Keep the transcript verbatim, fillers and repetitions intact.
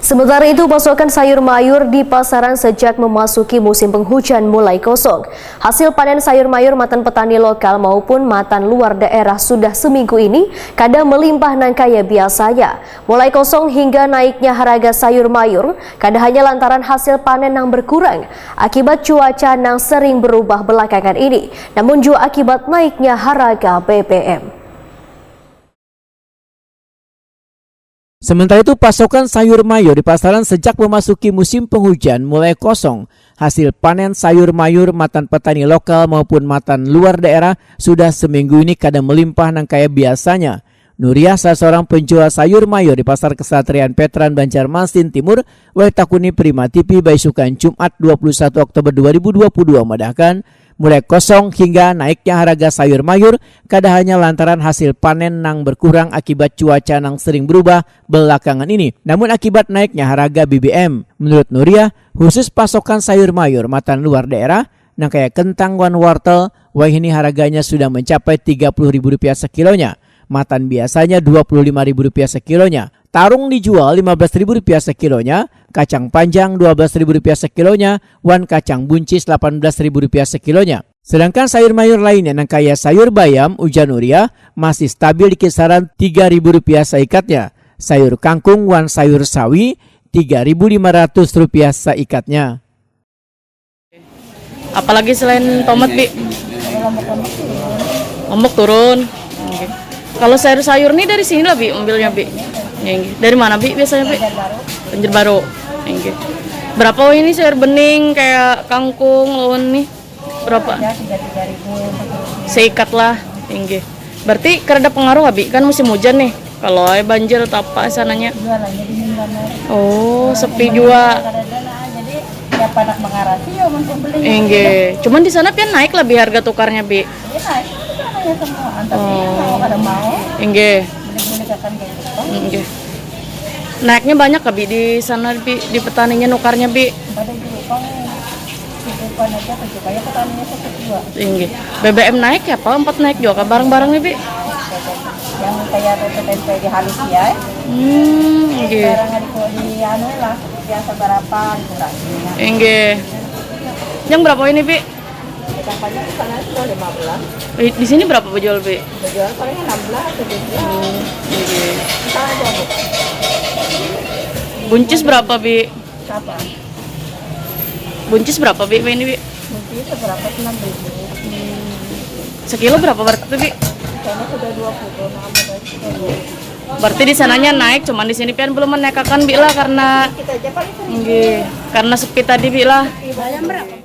Sementara itu, pasokan sayur mayur di pasaran sejak memasuki musim penghujan mulai kosong. Hasil panen sayur mayur matan petani lokal maupun matan luar daerah sudah seminggu ini kada melimpah nang kaya biasanya. Mulai kosong hingga naiknya harga sayur mayur, kada hanya lantaran hasil panen nang berkurang akibat cuaca nang sering berubah belakangan ini, namun jua akibat naiknya harga B B M. Sementara itu, pasokan sayur mayur di pasaran sejak memasuki musim penghujan mulai kosong. Hasil panen sayur mayur matan petani lokal maupun matan luar daerah sudah seminggu ini kada melimpah nang kaya biasanya. Nuriah, salah seorang penjual sayur mayur di Pasar Kesatrian Petran, Banjarmasin Timur, wae takuni Prima T V baisukan Jumat dua puluh satu Oktober dua ribu dua puluh dua madahkan, mulai kosong hingga naiknya harga sayur mayur kada hanya lantaran hasil panen nang berkurang akibat cuaca nang sering berubah belakangan ini, namun akibat naiknya harga B B M. Menurut Nuriah, khusus pasokan sayur mayur matan luar daerah, nang kaya kentang wan wortel, wayahini harganya sudah mencapai tiga puluh ribu rupiah sekilonya, matan biasanya dua puluh lima ribu rupiah sekilonya. Tarung dijual lima belas ribu rupiah sekilonya, kacang panjang dua belas ribu rupiah sekilonya, wan kacang buncis delapan belas ribu rupiah sekilonya. Sedangkan sayur mayur lainnya nang kaya sayur bayam, ujar Nuriah, masih stabil di kisaran tiga ribu rupiah saikatnya. Sayur kangkung wan sayur sawi tiga ribu lima ratus rupiah saikatnya. Apalagi selain tomat, Bi? Lombok turun. Oke. Kalau sayur-sayur nih dari sini lah, Bi, ambilnya, Bi. Ya, nggih. Dari mana, Bi, biasanya, Bi? Banjarbaru. Oke. Berapa ini sayur bening kayak kangkung, lawan nih? Berapa? Seikat lah. Inggih. Berarti kada pengaruh, Abi, kan musim hujan nih. Kalau ai banjir atau apa sananya? Jualannya dingin banget. Oh, sepi jua. Kadada nah, jadi ya panak mengarasi ya mun pembeli. Inggih. Cuman di sana pian naik lebih harga tukarnya, Bi. Iya naik kan tukarnya semua. Tapi oh. Mau kada mau. Inggih. Beli-beli kakan kayak gitu. Inggih. Naiknya banyak kah, Bi, di sana, Bi, di petaninya nukarnya, Bi? Ada dulu, Bang. Cukupan aja tuh, supaya petaninya cepet juga. Inggih. B B M naik ya, Pak? Empat naik juga kah barang-barangnya, Bi? Yang kayak tempe-tempe di halus ya. Hmm, inggih. Barang di, di anu lah, biasa berapa gitu rasanya. Inggih. Yang berapa ini, Bi? Yang panjang di sana sudah lima belas. Eh, di sini berapa berjual, Bi? Berjual paling enam belas, tujuh belas. Hmm, inggih. Buncis berapa, Bi? Apa? Buncis berapa, Bi, ini, Bi? Buncis seberapa? Sembilan ribu. Sekilo berapa berarti, Bi? Di sana sudah dua puluh, nah, berarti sudah dua puluh. Berarti di sananya naik, cuman di sini pian belum menaikakan, Bi, lah, karena kita aja paling sering. Nggih, karena sepi tadi, Bi, lah. Bayam berapa?